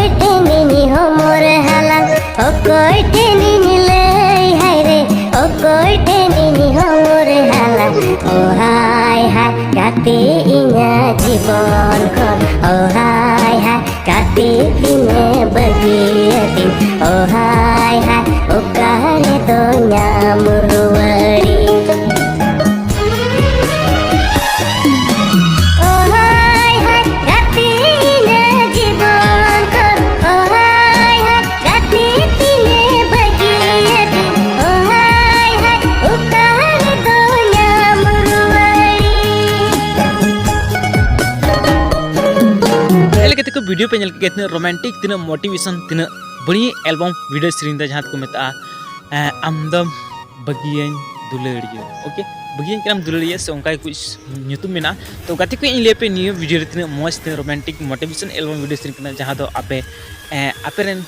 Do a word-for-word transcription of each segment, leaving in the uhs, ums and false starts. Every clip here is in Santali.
ᱚᱠᱚᱭ ᱴᱷᱮᱱᱤᱧ ᱦᱚᱢᱚᱨ ᱦᱟᱞᱟᱝ, ᱚᱠᱚᱭ ᱴᱷᱮᱱᱤᱧ ᱞᱟᱹᱭ ᱦᱟᱭ ᱨᱮ, ᱚᱠᱚᱭ ᱴᱷᱮᱱᱤᱧ ᱦᱚᱢᱚᱨ ᱦᱟᱞᱟᱝ᱾ ᱳ ᱦᱟᱭ ᱦᱟᱭ, ᱜᱟᱛᱮ ᱤᱧᱟᱹᱜ ᱡᱤᱵᱚᱱ ᱠᱷᱚᱱ, ᱳ ᱦᱟᱭ ᱦᱟᱭ, ᱜᱟᱛᱮ ᱤᱧᱮ ᱵᱟᱹᱜᱤᱭᱟᱹᱫᱤᱧ᱾ ᱳ ᱦᱟᱭ ᱦᱟᱭ, ᱚᱠᱟ ᱨᱮᱫᱚ ᱧᱟᱢ ᱨᱩᱣᱟᱹᱲᱤᱧ? ᱳ ᱦᱟᱭ ᱦᱟᱭ, ᱜᱟᱛᱮ ᱤᱧᱮ ᱡᱤᱵᱚᱱ ᱠᱷᱚᱱ, ᱳ ᱦᱟᱭ ᱦᱟᱭ, ᱜᱟᱛᱮ ᱤᱧᱮ ᱵᱟᱹᱜᱤᱭᱟᱹᱫᱤᱧ᱾ ᱳ ᱦᱟᱭ ᱦᱟᱭ, ᱚᱠᱟ ᱨᱮᱫᱚ ᱧᱟᱢ ᱨᱩᱣᱟᱹᱲᱤᱧ? ᱪᱮᱫ ᱞᱮᱠᱟ ᱛᱮᱠᱚ video ᱯᱮ ᱧᱮᱞ ᱠᱮᱫ ᱜᱮᱭᱟ, ᱛᱤᱱᱟᱹᱜ romantic, ᱛᱤᱱᱟᱹᱜ motivation, ᱛᱤᱱᱟᱹᱜ ᱵᱟᱹᱲᱤᱡ album video ᱥᱮᱨᱮᱧ ᱫᱚ, ᱡᱟᱦᱟᱸ ᱫᱚᱠᱚ ᱢᱮᱛᱟᱜᱼᱟ, ᱮᱸ, ᱟᱢ ᱫᱚᱢ ᱵᱟᱹᱜᱤᱭᱟᱹᱧ ᱫᱩᱞᱟᱹᱲᱤᱭᱟᱹ, okay, ᱵᱟᱹᱜᱤᱭᱟᱹᱧ ᱠᱟᱱᱟᱢ ᱫᱩᱞᱟᱹᱲᱤᱭᱟᱹ, ᱥᱮ ᱚᱱᱠᱟ ᱜᱮ ᱠᱩᱪ ᱧᱩᱛᱩᱢ ᱢᱮᱱᱟᱜᱼᱟ᱾ ᱛᱚ ᱜᱟᱛᱮ ᱠᱚ, ᱤᱧ ᱞᱟᱹᱭ ᱟᱯᱮ ᱱᱤᱭᱟᱹ video ᱨᱮ ᱛᱤᱱᱟᱹᱜ ᱢᱚᱡᱽ, ᱛᱤᱱᱟᱹᱜ romantic motivation album video ᱥᱮᱨᱮᱧ ᱠᱟᱱᱟ, ᱡᱟᱦᱟᱸ ᱫᱚ ᱟᱯᱮ, ᱮᱸ, ᱟᱯᱮ ᱨᱮᱱ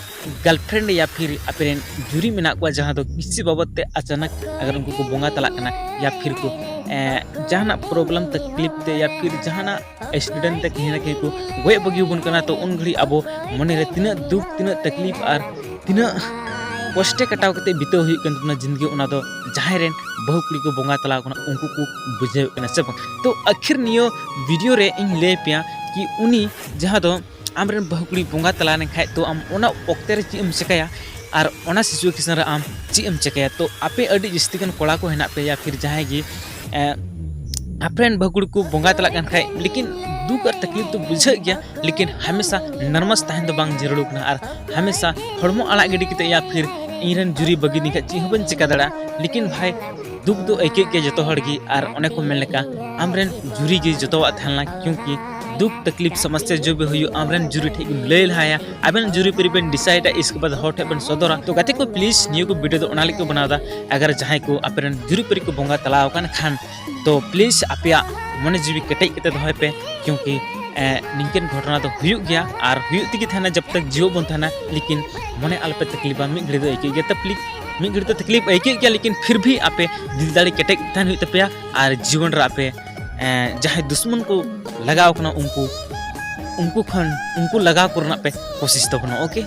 girlfriend ᱭᱟ ᱯᱷᱤᱨ ᱟᱯᱮ ᱨᱮᱱ ᱡᱩᱨᱤ ᱢᱮᱱᱟᱜ ᱠᱚᱣᱟ, ᱡᱟᱦᱟᱸ ᱫᱚ ᱠᱤᱥᱤ ᱵᱟᱵᱚᱫ ᱛᱮ ᱟᱪᱟᱱᱟᱠ ᱟᱜᱟᱨ ᱩᱱᱠᱩ ᱠᱚ ᱵᱚᱸᱜᱟ ᱛᱟᱞᱟᱜ ᱠᱟᱱᱟ ᱭᱟ ᱯᱷᱤᱨ ᱠᱚ, ᱮᱸ, ᱡᱟᱦᱟᱱᱟᱜ problem ᱛᱟᱠᱞᱤᱯ ᱛᱮ ᱭᱟ ᱯᱷᱤᱨ ᱡᱟᱦᱟᱱᱟᱜ accident ᱛᱮ ᱠᱟᱹᱦᱤ ᱱᱟ ᱠᱟᱹᱦᱤ ᱠᱚ ᱜᱚᱡ ᱵᱟᱹᱜᱤ ᱟᱵᱚᱱ ᱠᱟᱱᱟ, ᱛᱚ ᱩᱱ ᱜᱷᱟᱹᱲᱤᱡ ᱟᱵᱚ ᱢᱚᱱᱮ ᱨᱮ ᱛᱤᱱᱟᱹᱜ ᱫᱩᱠ, ᱛᱤᱱᱟᱹᱜ ᱛᱟᱠᱞᱤᱯ ᱟᱨ ᱛᱤᱱᱟᱹᱜ ᱠᱚᱥᱴᱮ ᱠᱟᱴᱟᱣ ᱠᱟᱛᱮ ᱵᱤᱛᱟᱹᱣ ᱦᱩᱭᱩᱜ ᱠᱟᱱ ᱛᱟᱵᱚᱱᱟ ᱡᱤᱱᱫᱮᱜᱤ, ᱚᱱᱟ ᱫᱚ ᱡᱟᱦᱟᱸᱭ ᱨᱮᱱ ᱵᱟᱹᱦᱩ ᱠᱩᱲᱤ ᱠᱚ ᱵᱚᱸᱜᱟ ᱛᱟᱞᱟᱣ ᱠᱟᱱᱟ ᱩᱱᱠᱩ ᱠᱚ ᱵᱩᱡᱷᱟᱹᱣᱮᱫ ᱠᱟᱱᱟ, ᱥᱮ ᱵᱟᱝ? ᱛᱚ ᱟᱹᱠᱷᱤᱨ ᱱᱤᱭᱟᱹ video ᱨᱮ ᱤᱧ ᱞᱟᱹᱭ ᱟᱯᱮᱭᱟ ᱠᱤ ᱩᱱᱤ ᱡᱟᱦᱟᱸ ᱫᱚ ᱟᱢᱨᱮᱱ ᱵᱟᱹᱦᱩ ᱠᱩᱲᱤ ᱵᱚᱸᱜᱟ ᱛᱟᱞᱟ ᱞᱮᱱᱠᱷᱟᱡ, ᱛᱚ ᱟᱢ ᱚᱱᱟ ᱚᱠᱛᱮ ᱨᱮ ᱪᱮᱫ ᱮᱢ ᱪᱮᱠᱟᱭᱟ ᱟᱨ ᱚᱱᱟ situation ᱨᱮ ᱟᱢ ᱪᱮᱫ ᱮᱢ ᱪᱮᱠᱟᱭᱟ? ᱛᱚ ᱟᱯᱮ ᱟᱹᱰᱤ ᱡᱟᱹᱥᱛᱤ ᱜᱟᱱ ᱠᱚᱲᱟ ᱠᱚ ᱦᱮᱱᱟᱜ ᱯᱮᱭᱟ ᱯᱷᱤᱨ ᱡᱟᱦᱟᱸᱭ ᱜᱮ, ᱮᱸ, ᱟᱯᱮᱨᱮᱱ ᱵᱟᱹᱦᱩ ᱠᱩᱲᱤ ᱠᱚ ᱵᱚᱸᱜᱟ ᱛᱟᱞᱟᱜ ᱠᱟᱱ ᱠᱷᱟᱡ, ᱞᱮᱠᱤᱱ ᱫᱩᱠ ᱟᱨ ᱛᱟᱠᱞᱤᱯ ᱫᱚ ᱵᱩᱡᱷᱟᱹᱜ ᱜᱮᱭᱟ, ᱞᱮᱠᱤᱱ ᱦᱟᱢᱮᱥᱟ nervous ᱛᱟᱦᱮᱱ ᱫᱚ ᱵᱟᱝ ᱡᱟᱹᱨᱩᱲ ᱠᱟᱱᱟ᱾ ᱟᱨ ᱦᱟᱢᱮᱥᱟ ᱦᱚᱲᱢᱚ ᱟᱲᱟᱜ ᱜᱤᱰᱤ ᱠᱟᱛᱮ ᱭᱟ ᱯᱷᱤᱨ ᱤᱧ ᱨᱮᱱ ᱡᱩᱨᱤ ᱵᱟᱹᱜᱤ ᱫᱤᱧ ᱠᱷᱟᱡ ᱪᱮᱫ ᱦᱚᱸ ᱵᱟᱹᱧ ᱪᱮᱠᱟ ᱫᱟᱲᱮᱭᱟᱜᱼᱟ, ᱞᱮᱠᱤᱱ ᱵᱷᱟᱭ, ᱫᱩᱠ ᱫᱚ ᱟᱹᱭᱠᱟᱹᱜ ᱜᱮᱭᱟ ᱡᱚᱛᱚ ᱦᱚᱲ ᱜᱮ᱾ ᱟᱨ ᱚᱱᱮ ᱠᱚ ᱢᱮᱱ ᱞᱮᱠᱟ, ᱟᱢᱨᱮᱱ ᱡᱩᱨᱤ ᱜᱮ ᱡᱚᱛᱚᱣᱟᱜ ᱛᱟᱦᱮᱸ ᱞᱮᱱᱟ, ᱠᱤᱭᱩᱸᱠᱤ ᱫᱩᱠ ᱛᱟᱠᱞᱤᱯ ᱥᱚᱢᱚᱥᱥᱟ ᱡᱚᱵᱮ ᱦᱩᱭᱩᱜ, ᱟᱢᱨᱮᱱ ᱡᱩᱨᱤ ᱴᱷᱮᱡ ᱜᱮᱢ ᱞᱟᱹᱭ ᱞᱟᱦᱟᱭᱟ, ᱟᱵᱮᱱ ᱡᱩᱨᱤ ᱯᱟᱹᱨᱤ ᱵᱮᱱ decide ᱟ, ᱤᱥᱠᱮ ᱵᱟᱫ ᱦᱚᱲ ᱴᱷᱮᱡ ᱵᱮᱱ ᱥᱚᱫᱚᱨᱟ᱾ ᱛᱚ ᱜᱟᱛᱮ ᱠᱚ, please ᱱᱤᱭᱟᱹ ᱠᱚ video ᱫᱚ ᱚᱱᱟ ᱞᱟᱹᱜᱤᱫ ᱠᱚ ᱵᱮᱱᱟᱣ ᱮᱫᱟ, ᱟᱜᱟᱨ ᱡᱟᱦᱟᱸᱭ ᱠᱚ ᱟᱯᱮᱨᱮᱱ ᱡᱩᱨᱤ ᱯᱟᱹᱨᱤ ᱠᱚ ᱵᱚᱸᱜᱟ ᱛᱟᱞᱟᱣ ᱟᱠᱟᱱ ᱠᱷᱟᱱ, ᱛᱚ please ᱟᱯᱮᱭᱟᱜ ᱢᱚᱱᱮ ᱡᱤᱣᱤ ᱠᱮᱴᱮᱡ ᱠᱟᱛᱮ ᱫᱚᱦᱚᱭ ᱯᱮ, ᱠᱤᱭᱩᱸᱠᱤ, ᱮ, ᱱᱤᱝᱠᱟᱹᱱ ᱜᱷᱚᱴᱚᱱᱟ ᱫᱚ ᱦᱩᱭᱩᱜ ᱜᱮᱭᱟ ᱟᱨ ᱦᱩᱭᱩᱜ ᱛᱮᱜᱮ ᱛᱟᱦᱮᱱᱟ ᱡᱟᱵ ᱛᱟᱠ ᱡᱤᱣᱮᱫ ᱵᱚᱱ ᱛᱟᱦᱮᱱᱟ᱾ ᱞᱮᱠᱤᱱ ᱢᱚᱱᱮ ᱟᱞᱚᱯᱮ ᱛᱟᱠᱞᱤᱯᱟ, ᱢᱤᱫ ᱜᱷᱟᱹᱲᱤ ᱫᱚ ᱟᱹᱭᱠᱟᱹᱜ ᱜᱮᱭᱟ ᱛᱟᱠᱞᱤᱯ, ᱢᱤᱫ ᱜᱷᱟᱹᱲᱤ ᱫᱚ ᱛᱟᱠᱞᱤᱯ ᱟᱹᱭᱠᱟᱹᱜ ᱜᱮᱭᱟ, ᱞᱮᱠᱤᱱ ᱯᱷᱤᱨ ᱵᱷᱤ ᱟᱯᱮ ᱫᱤᱞ ᱫᱟᱲᱮ ᱠᱮᱴᱮᱡ ᱛᱟᱦᱮᱱ ᱦᱩᱭᱩᱜ ᱛᱟᱯᱮᱭᱟ᱾ ᱟᱨ ᱡᱤᱵᱚᱱ ᱨᱮ ᱟᱯᱮ, ᱮ, ᱡᱟᱦᱟᱸᱭ ᱫᱩᱥᱢᱚᱱ ᱠᱚ ᱞᱟᱜᱟᱣ ᱠᱟᱱᱟ ᱩᱱᱠᱩ ᱩᱱᱠᱩ ᱠᱷᱚᱱ ᱩᱱᱠᱩ ᱞᱟᱜᱟᱣ ᱠᱚ ᱨᱮᱱᱟᱜ ᱯᱮ ᱠᱳᱥᱤᱥ ᱛᱟᱵᱚᱱᱟ, ᱳᱠᱮ?